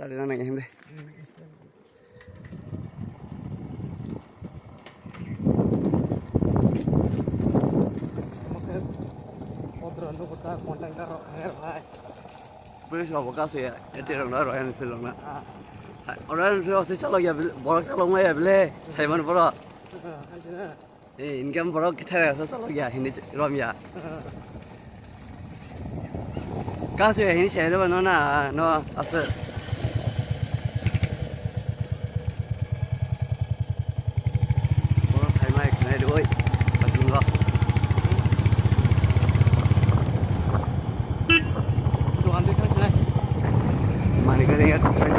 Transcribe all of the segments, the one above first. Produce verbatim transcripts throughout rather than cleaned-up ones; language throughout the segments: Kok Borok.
Tali na nang hindi. Odro nukuta contact daro hai. Police rok bo kasu ya, eti rok na Royal Enfield rok na. Royal Enfield rok se chalok ya, borok chalok ma ya bile, Simon borok. Eh, income borok kithara sa chalok ya, hindi rom ya. Kasu ya, hindi saya no na, no, asa. Borok khai mai khnai de oi, asing rok. Dokan de khai khnai. Mani kare ya, kok sai.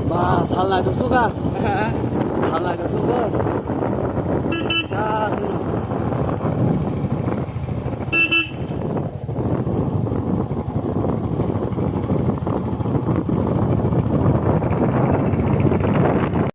Ba, sal nai tuk suka. Sal nai tuk suka. Cha, sino.